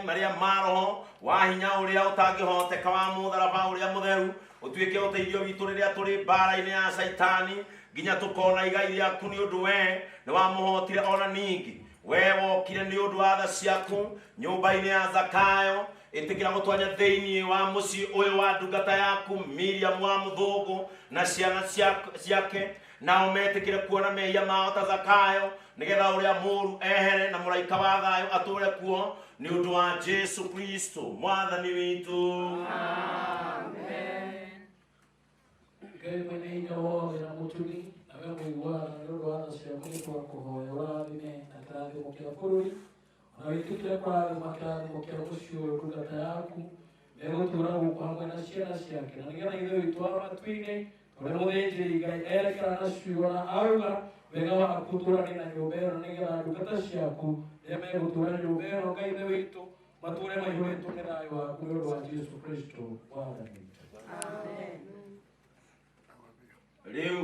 marĩa ma roho wa hinya ũrĩa ũtangĩhoteka wa mũtharaba ũrĩa mũtheru ũtuĩke ũteithio witũ rĩrĩa tũrĩ mbara-inĩ ya caitani nginya tũkona igai rĩaku nĩ ũndũ we nĩ wamũhotire ona ningĩ we wokire nĩ ũndũ wa tha ciaku nyũmba-inĩ ya Zakayo ĩtĩkĩra gũtwanya thĩinĩ wa mũciĩ ũyũ wa ndungata yaku Miriam wa Mũthũngũ na ciana ciake nao metĩkĩre kuona mehia mao ta Zakayo nĩgetha ũrĩa mũũru ehere na mũraika wa thayũ atũũre kuo nĩ ũndũ wa Jesu Kristo mwathani witũ. Amen. Ngai mwene hinya wothe na mũtumi na we mũiguana nĩ ũndũ wa tha ciaku nĩ twakũhoya ũrathime na kĩrathimo kĩa bũrũri ona wĩtĩkĩre kũrathima kĩrathimo kĩa mũciĩ ũyũ ndungata yaku megũtũũra gũkũ hamwe na ciana ciake na nĩgetha ithe witũ wa matu-inĩ ũrĩa mũthĩnjĩri Ngai erekera na ciugo na auga wega waku tũrani na nyũmba ĩno nĩgetha ndungata ciaku rĩrĩa megũtũũra nyũmba ĩno Ngai ithe witũ matũũre maihũrĩtwo nĩ thayũ waku nĩ ũndũ wa Jesu Kristo mwathani witũ. Amen. Rĩu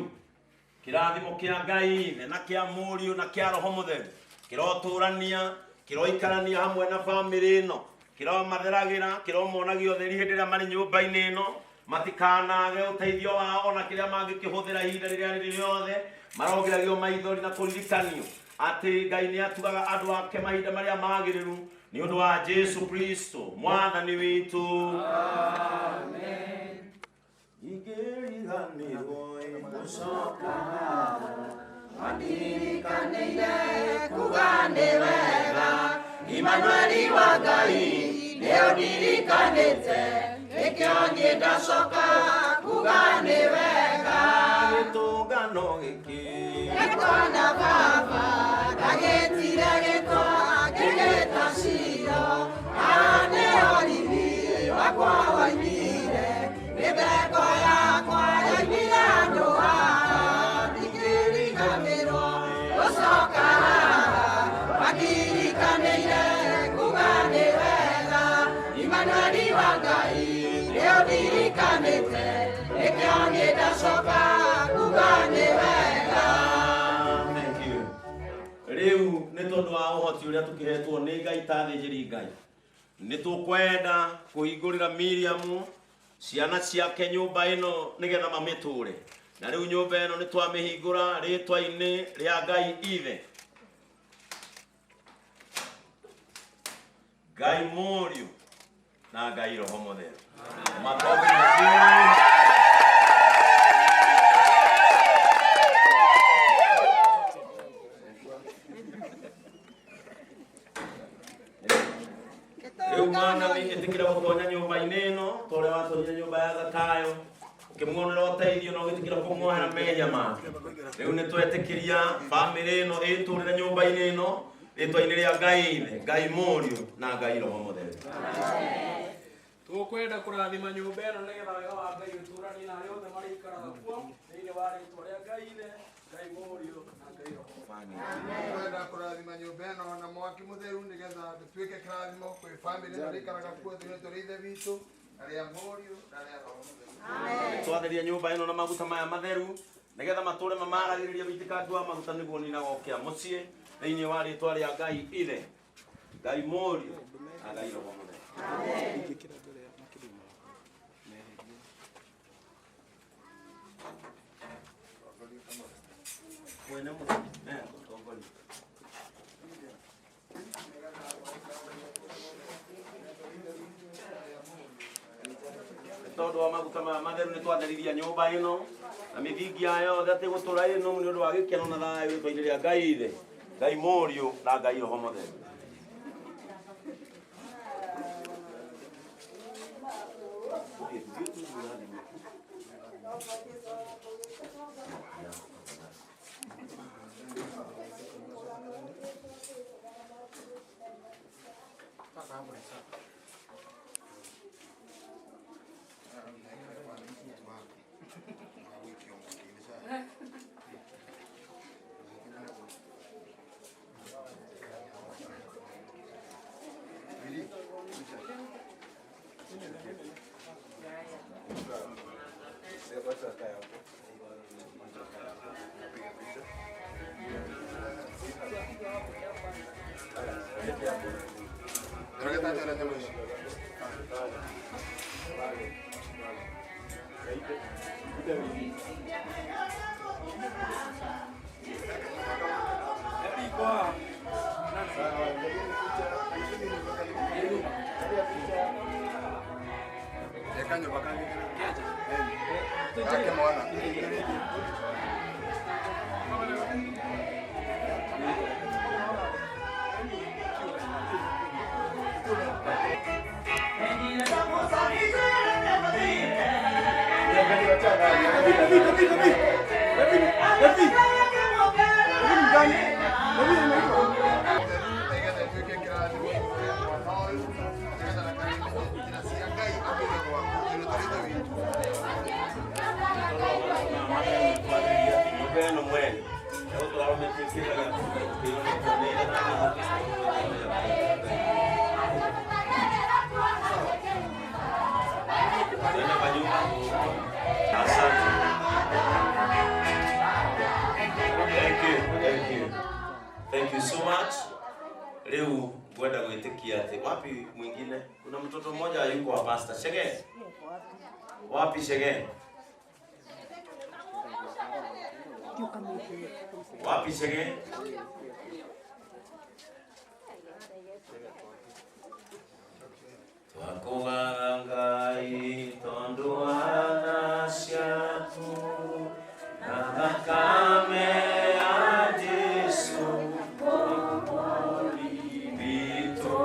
kĩrathimo kĩa Ngai Ithe na kĩa Mũriũ na kĩa Roho Mũtheru kĩrotũrania kĩroikarania hamwe na bamĩrĩ ĩno kĩromatheragĩra kĩromonagia ũtheri hĩndĩ ĩrĩa marĩ nyũmba-inĩ ĩno matikanage ũteithio wao ona kĩrĩa mangĩkĩhũthĩra ihinda rĩrĩa rĩrĩ rĩothe marogeragio maithori na kũririkanio atĩ Ngai nĩ atugaga andũ ake mahinda marĩa magĩrĩru nĩ ũndũ wa Jesu Kristo mwathani witũ. Amen. Ingĩriganĩrwo ĩgũcoka Wandirikanĩire kuga nĩ wega Imanueli wa Ngai nĩ ũndirikanĩte nĩkĩo niĩ ndacoka kuga nĩ wega gĩtũngano gĩkĩ gĩtwa na baba ndagĩtire gĩtwa ngĩgĩta Shilo haha nĩho riri wakwa waimire mĩtheko yakwa yaimire handũ haha ndingĩriganĩrwo gũcoka haha wandirikanĩire kuga nĩ wega Imanueli wa Ngai nĩ ũndirikanĩte nĩkĩo niĩ ndacoka kuga nĩ wega. Thank you. Rĩu nĩ tondũ wa ũhoti ũrĩa tũkĩhetwo nĩ Ngai ta athĩnjĩri Ngai nĩ tũkwenda kũhingũrĩra Miriam ciana ciake nyũmba ĩno nĩgetha mamĩtũre na rĩu nyũmba ĩno nĩ twamĩhingũra rĩtwa-inĩ rĩa Ngai Ithe Ngai Mũriũ na Ngai Roho Mũtheru. Makofi mazuri. Rĩu mwathani ĩtĩkĩra gũtonya nyũmba-inĩ ĩno ta ũrĩa watonyire nyũmba ya Zakayo ũkĩmuonera ũteithio na ũgĩtĩkĩra kũmuohera mehia make. Rĩu nĩ twetĩkĩria bamĩrĩ ĩno ĩtũrĩre nyũmba-inĩ ĩno rĩtwa-inĩ rĩa Ngai Ithe, Ngai Mũriũ na Ngai Roho Mũtheru. Tũkwenda kũrathima nyũmba ĩno nĩgetha wega wa Ngai ũtũũranie na arĩa othe marĩikaraga kuo thĩinĩ wa rĩtwa rĩa Ngai Ithe, Ngai Mũriũ na Ngai Roho. Twenda kũrathima nyũmba ĩno na mwaki mũtheru nĩgetha gĩtuĩke kĩrathimo kwĩ bamĩrĩ ĩno ĩikaraga kuo thĩinĩ wa rĩtwa rĩa Ithe witũ na rĩa Mũriũ na rĩa Roho Mũtheru. Twatheria nyũmba ĩno na maguta maya matheru nĩgetha matũre mamaragĩrĩria wĩitĩkangu wa maguta nĩguo ninaga ũkĩa mũciĩ thĩinĩ wa rĩtwa rĩa Ngai Ithe, Ngai Mũriũ na Ngai Roho Mũtheru. Mwene mũciĩ, mũtongoria. Tondũ wa maguta maya matheru nĩ twatheriria nyũmba ĩno na mĩthingi yayo yothe atĩ gũtũra ĩno nĩ ũndũ wa gĩkeno na thayũ rĩtwa-inĩ rĩa Ngai Ithe, Ngai Mũriũ na Ngai Roho Mũtheru. Thank you so much. Leo kwenda kuitikia ati wapi mwingine? Kuna mtoto mmoja yuko wa pastor. Shege. Wapi Shege? Wapi Shege? Twakugatha Ngai tondu wa tha ciaku na thakame ya Jesu witũ.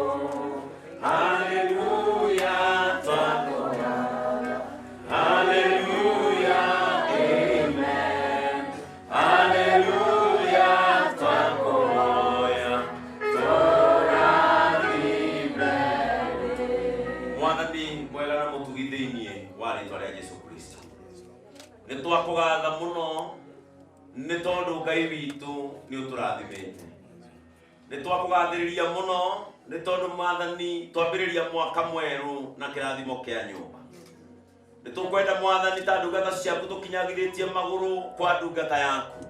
Haleluya, twakugatha. Haleluya, amen. Haleluya, twakuhoya tũrathime. Mwathani mwega na mũtugi thĩinĩ wa rĩtwa rĩa Jesu Kristo, nĩ twakũgatha mũno nĩ tondũ Ngai witũ nĩ ũtũrathimĩte. Nĩ twakũgathĩrĩria mũno nĩ tondũ Mwathani twambĩrĩria mwaka mwerũ na kĩrathimo kĩa nyũmba. Nĩ tũkwenda Mwathani ta ndungata ciaku tũkinyagithĩtie magũrũ kwa ndungata yaku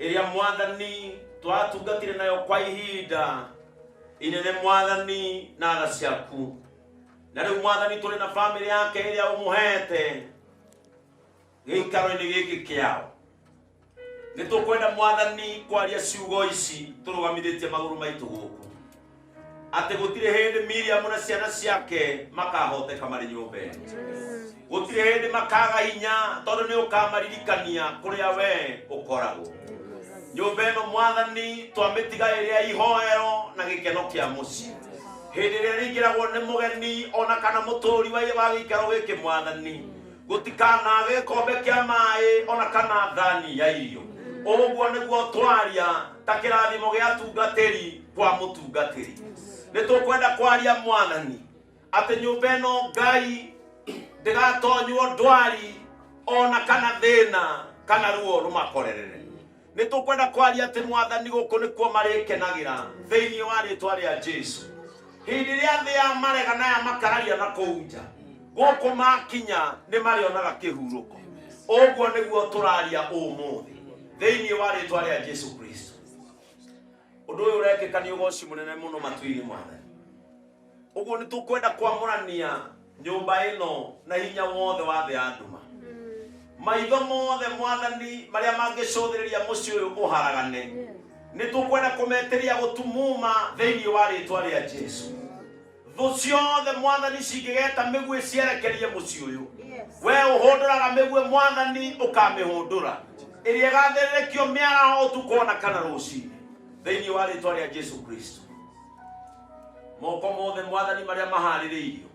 ĩrĩa Mwathani twatungatire nayo kwa ihinda inene Mwathani na tha ciaku. Na rĩu Mwathani tũrĩ na famĩlĩ yake ĩrĩa ũmũhete gĩikaro-inĩ gĩkĩ kĩao. Nĩ tũkwenda Mwathani kwaria ciugo ici tũrũgamithĩtie magũrũ maitũ gũkũ, atĩ gũtirĩ hĩndĩ Miriam na ciana ciake makahoteka marĩ nyũmba ĩno. Gũtirĩ hĩndĩ makaga hinya tondũ nĩ ũkamaririkania kũrĩa we ũkoragwo. Nyũmba ĩno Mwathani twamĩtiga ĩrĩa ihoero na gĩkeno kĩa mũciĩ. Hĩndĩ ĩrĩa ĩrĩingĩragwo nĩ mũgeni ona kana mũtũũri wa gĩikaro gĩkĩ Mwathani, gũtikanage gĩkombe kĩa maĩ ona kana thani ya irio. Ũguo nĩguo twaria ta kĩrathimo gĩa tungatĩri kwa mũtungatĩri. Nĩ tũkwenda kwaria Mwathani atĩ nyũmba ĩno Ngai ndĩgatonywo ndwari ona kana thĩna kana ruo rũmakorerere. Nĩ tũkwenda kwaria atĩ Mwathani gũkũ nĩkuo marĩkenagĩra thĩinĩ wa rĩtwa rĩa Jesu. Hĩndĩ ĩrĩa thĩ ya marega na ya makararia na kũu nja, gũkũ makinya nĩ marĩonaga kĩhurũko. Ũguo nĩguo tũraria ũmũthĩ thĩinĩ wa rĩtwa rĩa Jesu Kristo. Ũndũ ũyũ ũrekĩka nĩ ũgoci mũnene mũno matu-inĩ Mwathani. Ũguo nĩ tũkwenda kwamũrania nyũmba ĩno na hinya wothe wa thĩ ya nduma. Maitho mothe Mwathani marĩa mangĩcũthĩrĩria mũciĩ ũyũ ũharagane, nĩ tũkwenda kũmetĩria gũtumuma thĩinĩ wa rĩtwa rĩa Jesu. Thũ ciothe Mwathani cingĩgeta mĩguĩ cierekerie mũciĩ ũyũ, we ũhũndũraga mĩguĩ Mwathani ũkamĩhũndũra, ĩrĩa ĩgathĩrĩrĩkio mĩaraho ũtukũ ona kana rũcinĩ thĩinĩ wa rĩtwa rĩa Jesu Kristo. Moko mothe Mwathani marĩa maharĩrĩirio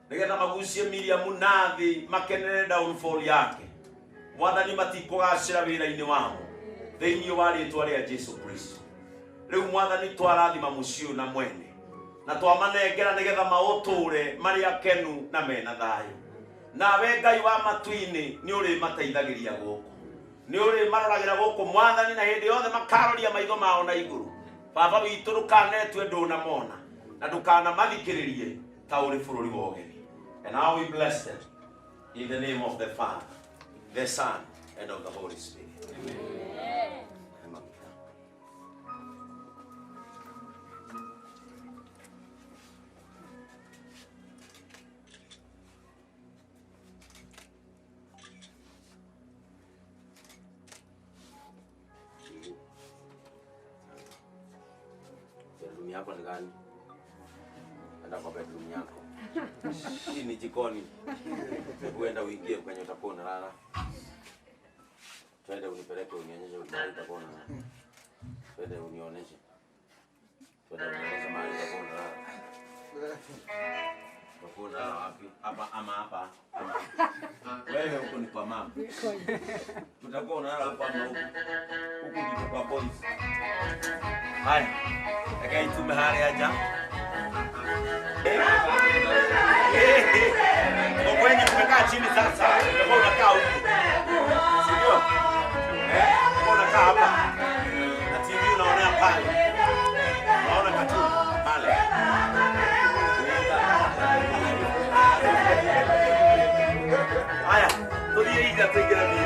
nĩgetha magucie Miriam na thĩ makenere downfall yake, Mwathani matikũgacĩra wĩra-inĩ wamo thĩinĩ wa rĩtwa rĩa Jesu Kristo. Rĩu Mwathani twarathima mũciĩ ũyũ na mwene na twamanengera nĩgetha maũtũre marĩ akenu na mena thayũ. Nawe Ngai wa matu-inĩ nĩ ũrĩmateithagĩria gũkũ, nĩ ũrĩmaroragĩra gũkũ Mwathani, na hĩndĩ yothe makaroria maitho mao na igũrũ. Baba witũ ndũkanetue ndũnamona na ndũkanamathikĩrĩrie ta ũrĩ bũrũri wa ũgeni. And now we bless them in the name of the Father, the Son, and of the Holy Spirit. Amen. Amen. Bedroom yako ni gani? Enda kwa bedroom yako. Hii ni jikoni. Hebu enda uingie kwenye utakuwa unalala. Twende unipeleke unionyeshe mahali utakuwa unalala. Twende unionyeshe. Twende unionyeshe mahali utakuwa unalala. Utakuwa unalala wapi? Hapa ama hapa? Ama. Wewe huko ni kwa mama. Utakuwa unalala huko ama huko? Huku ndiko kwa boys. Haya. Reke itume harĩa nja. Kwa kwenye tumekaa chini sasa. Utakuwa unakaa huku. Si ndio? Eh? Utakuwa unakaa hapa. Na TV unaonea pale. Unaona cartoon pale. Haya, tuthiĩ ija tũingĩre.